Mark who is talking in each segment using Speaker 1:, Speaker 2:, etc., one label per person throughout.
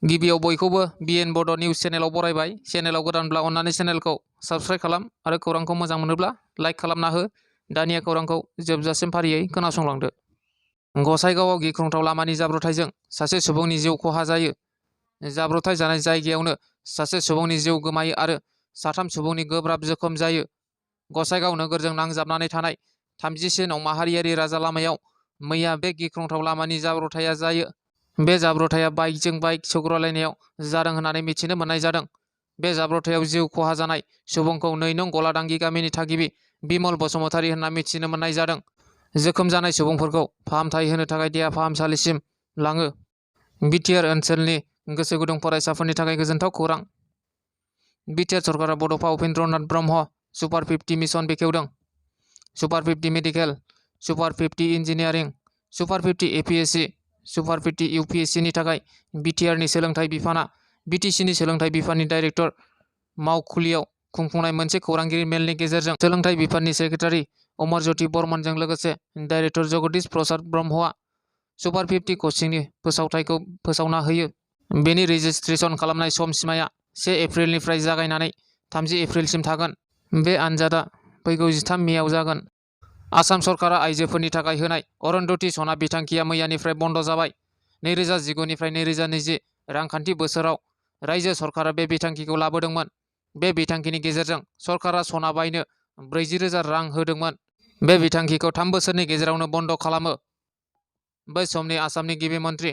Speaker 1: गिबियाव बयखौबो बिएन बड' निउस चेनेलाव बरायबाय। चेनेलाव गोदानब्ला अन्नानै चेनेलखौ साबस्क्राइब खालाम आरो खौरांखौ मोजां मोनोब्ला लाइक खालामना हो। दानिया खौरांखौ जोबजासिम फारियै खोनासंलांदो। गसाइगावआव गिख्रंथाव लामानि जाब्रबथायजों सासे सुबुंनि जिउ खहा जायो। जाब्रबथाय जानाय जायगायावनो सासे सुबुंनि जिउ गोमायो आरो 3 सुबुंनि गोब्राब जोखोम जायो। गसाइगाव नोगोरजों नांजाबनानै थानाय 30 नं माहारियारि राजा लामायाव मैया बे गिख्रंथाव लामानि जाब्रबथाया जायो। बे जाब्रबथाया बाइकजों बाइक सौग्रावलायनायाव जादों होननानै मिथिनो मोननाय जादों। बे जाब्रबथायाव जिउ खहा जानाय सुबुंखौ 2 नं गलादांगि गामिनि थागिबि बिमल बसुमतारी होनना मिथिनो मोननाय जादों। जोखोम जानाय सुबुंफोरखौ फाहामथाय होनो थाखाय देहा फाहामसालिसिम लाङो। बिटिआर ओनसोलनि गोसो गुदुं फरायसाफोरनि थाखाय गोजोनथाव खौरां। बिटिआर सरकारा बड'फा उपेन्द्रनाथ ब्रह्म सुपार 50 मिशन बेखेवदों। Super 50 medical, super 50 engineering, super 50 APSC, super 50 इउपिएससिनि थाखाय बिटिआरनि सोलोंथाइ बिफाना बिटिसिनि सोलोंथाइ बिफाननि डाइरेक्टर मावखुलियाव खुंफुंनाय मोनसे खौरांगिरि मेलनि गेजेरजों सोलोंथाइ बिफाननि सेक्रेटारि अमरज्योति बर्मनजों लोगोसे डाइरेक्टर जगदीश प्रसाद ब्रह्मआ सुपार 50 कचिंनि फोसावथायखौ फोसावना होयो। बेनि रेजिस्ट्रेसन खालामनाय सम सिमाया 1 एप्रिलनिफ्राय जागायनानै 30 एप्रिलसिम थागोन। बे आनजादा फैगौ 13 मेआव जागोन। आसाम सरकारा आइजोफोरनि थाखाय होनाय अरुंधति सना बिथांखिया मैयानिफ्राय बन्द जाबाय। 2019 निफ्राय 2020 रांखान्थि बोसोराव रायजो सरकारा बे बिथांखिखौ लाबोदोंमोन। बे बिथांखिनि गेजेरजों सरकारा सना बायनो 40,000 रां होदोंमोन। बे बिथांखिखौ 3 बोसोरनि गेजेरावनो बन्द खालामो। बै समनि आसामनि गिबि मन्थ्रि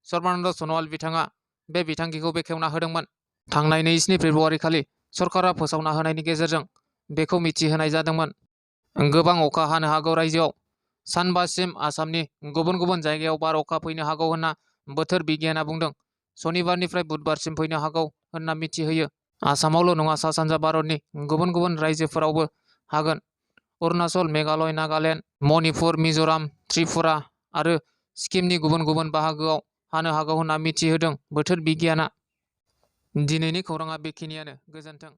Speaker 1: सर्बानन्द सन'वाल बिथाङा बे बिथांखिखौ बेखेवना होदोंमोन। थांनाय 27 फेब्रुआरि खालि सरकारा फोसावना होनायनि गेजेरजों बेखौ मिथिहोनाय जादोंमोन। गोबां अखा हानो हागौ रायजोआव सानबासिम आसामनि गुबुन गुबुन जायगायाव बार अखा फैनो हागौ होनना बोथोर बिगियाना बुंदों। सनिबारनिफ्राय बुधबारसिम फैनो हागौ होनना मिथिहोयो। आसामावल' नङा, सा सानजा भारतनि गुबुन गुबुन रायजोफोरावबो हागोन। अरुणाचल, मेघालय, नागालेन्ड, मणिपुर, मिज'राम, त्रिपुरा आरो सिक्किमनि गुबुन गुबुन बाहागोआव हानो हागौ होनना मिथिहोदों बोथोर बिगियाना। दिनैनि खौराङा बेखिनियानो। गोजोन्थों।